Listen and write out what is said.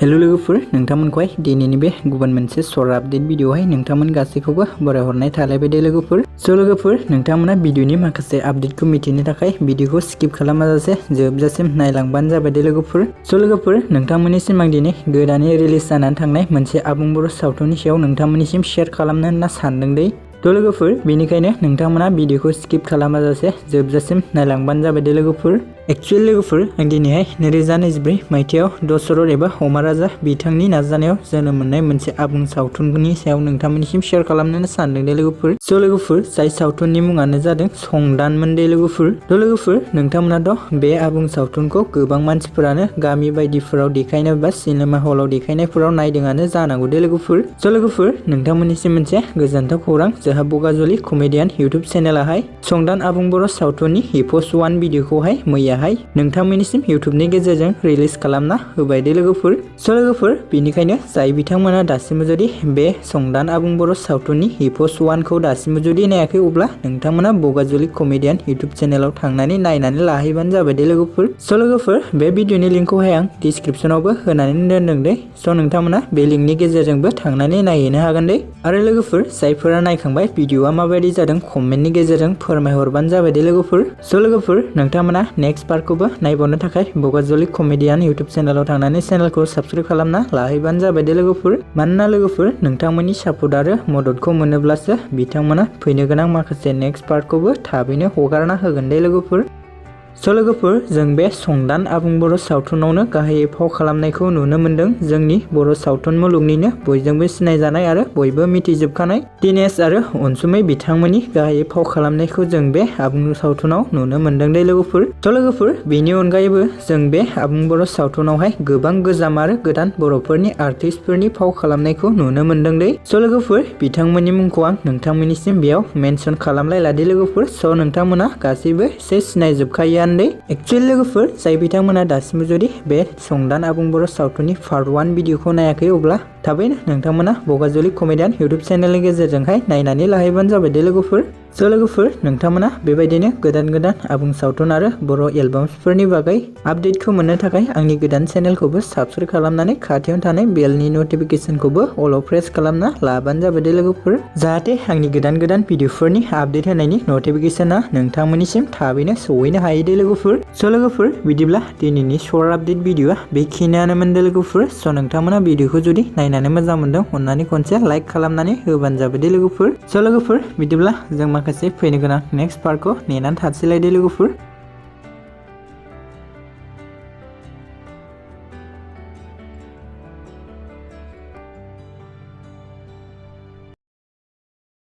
Hello लोगोफोर नोंथांमोनखौहाय दिनैनि बे गुबुन मोनसे सर्ट आपडेट भिडिअआवहाय नोंथांमोन गासैखौबो बरायहरनाय थालायबाय दे लोगोफोर। लोगोफोर नोंथांमोना भिडिअनि माखासे आपडेटखौ मिथिनो थाखाय भिडिअखौ स्किप खालामाजासे जोबजासिम नायलांबानो जाबाय दे लोगोफोर। लोगोफोर नोंथांमोननिसिम आं दिनै गोदानै रिलिज जानानै थांनाय मोनसे आबुं बर' सावथुननि सायाव नोंथांमोननिसिम शेयार खालामनो होनना सानदों दे। लोगोफोर बेनिखायनो नोंथांमोना भिडिअखौ स्किप खालामाजासे जोबजासिम नायलांबानो जाबाय दे लोगोफोर। एक्चुअली लोगोफोर आं दिनैहाय 2024 मायथाइयाव दशरथ एबा अमा राजा बिथांनि नाजानायाव जोनोम मोननाय मोनसे आबुं सावथुननि सायाव नोंथांमोननिसिम शेयार खालामनो सानदों दे लोगोफोर। लोगोफोर जाय सावथुननि मुङानो जादों संदानमोन दे लोगोफोर। लोगोफोर नोंथांमोनाथ' बे आबुं सावथुनखौ गोबां मानसिफोरानो गामि बायदिफोराव देखायनाय बा सिनेमा हलाव देखायनायफोराव नायदोंआनो जानांगौ दे लोगोफोर। लोगोफोर नोंथांमोननिसिम मोनसे गोजोनथाव खौरां, जोंहा बगाजुलि कमेडियान इउटुब चेनेलाहाय संदान आबुं बर' सावथुननि एपिसड 1 भिडिअखौहाय मैयाहाय नोंथांमोननिसिम इउटुबनि गेजेरजों रिलिज खालामना होबाय दे लोगोफोर। लोगोफोर बेनिखायनो जाय बिथांमोना दासिमबो जुदि बे संदान आबुं बर' सावथुननि एपिसड 1 खौ दासिमबो जुदि नायाखै अब्ला नोंथांमोना बगाजुलि कमेडियान इउटुब चेनेलाव थांनानै नायनानै लाहैबानो जाबाय दे लोगोफोर। लोगोफोर बे भिडिअनि लिंकखौहाय आं डिसक्रिपसनावबो होनानै दोनदों दे। नोंथांमोना बे लिंकनि गेजेरजोंबो थांनानै नायहैनो हागोन दे। आरो लोगोफोर जायफोरा नायखांबाय भिडिअआ माबायदि जादों कमेन्टनि गेजेरजों फोरमायहरबानो जाबाय दे लोगोफोर। लोगोफोर नोंथांमोना नेक्स्ट पार्टखौबो नायबावनो थाखाय बगाजुलि कमेडियान इउटुब चेनेलाव थांनानै चेनेलखौ साबस्क्राइब खालामना लाहैबानो जाबाय दे लोगोफोर। मानोना लोगोफोर नोंथांमोननि सापर्ट आरो मददखौ मोनोब्लासो बिथांमोना फैनो गोनां माखासे नेक्स्ट पार्टखौबो थाबैनो हगारना होगोन दे लोगोफोर। लोगोफोर जों बे संदान आबुं बर' सावथुनावनो गाहायै फाव खालामनायखौ नुनो मोनदों जोंनि बर' सावथुन मुलुगनिनो बयजोंबो सिनायजानाय आरो बयबो मिथिजोबखानाय दिनेश आरो अनसुमै बिथांमोननि गाहायै फाव खालामनायखौ जों बे आबुं सावथुनाव नुनो मोनदों दे लोगोफोर। लोगोफोर बेनि अनगायैबो जों बे आबुं बर' सावथुनावहाय गोबां गोजाम आरो गोदान बर'फोरनि आर्टिस्टफोरनि फाव खालामनायखौ नुनो मोनदों दे। लोगोफोर बिथांमोननि मुंखौ आं नोंथांमोननिसिम बेयाव मेनसन खालामलायला दे लोगोफोर। नोंथांमोना गासैबो एसे सिनायजोबखायो। एक्चुअली लोगोफोर जाय बिथांमोना दासिमबो जुदि बे संदान आबुं बर' सावथुननि पार्ट 1 भिडिअखौ नायाखै अब्ला थाबैनो नोंथांमोना बगाजुलि कमेडियान इउटुब चेनेलनि गेजेरजोंहाय नायनानै लाहैबानो जाबाय दे लोगोफोर। लोगोफोर नोंथांमोना बेबायदिनो गोदान गोदान आबुं सावथुन आरो बर' एलबामफोरनि बागै आपडेटखौ मोननो थाखाय आंनि गोदान चेनेलखौबो साबस्क्राइब खालामनानै खाथियावनो थानाय बेलनि नटिफिकेसनखौबो अलाव प्रेस खालामना लाबानो जाबाय दे लोगोफोर, जाहाथे आंनि गोदान गोदान भिडिअफोरनि आपडेट होनायनि नटिफिकेसना नोंथांमोननिसिम थाबैनो सहैनो हायो दे लोगोफोर। लोगोफोर बिदिब्ला दिनैनि सर्ट आपडेट भिडिअआ बेखिनियानोमोन दे लोगोफोर। नोंथांमोना भिडिअखौ जुदि नायनानै मोजां मोनदों अननानै खनसे लाइक खालामनानै होबानो जाबाय दे लोगोफोर। लोगोफोर बिदिब्ला जों माखासे फैनो गोनां नेक्स्ट पार्टखौ नेनानै थानोसैलाय दे लोगोफोर।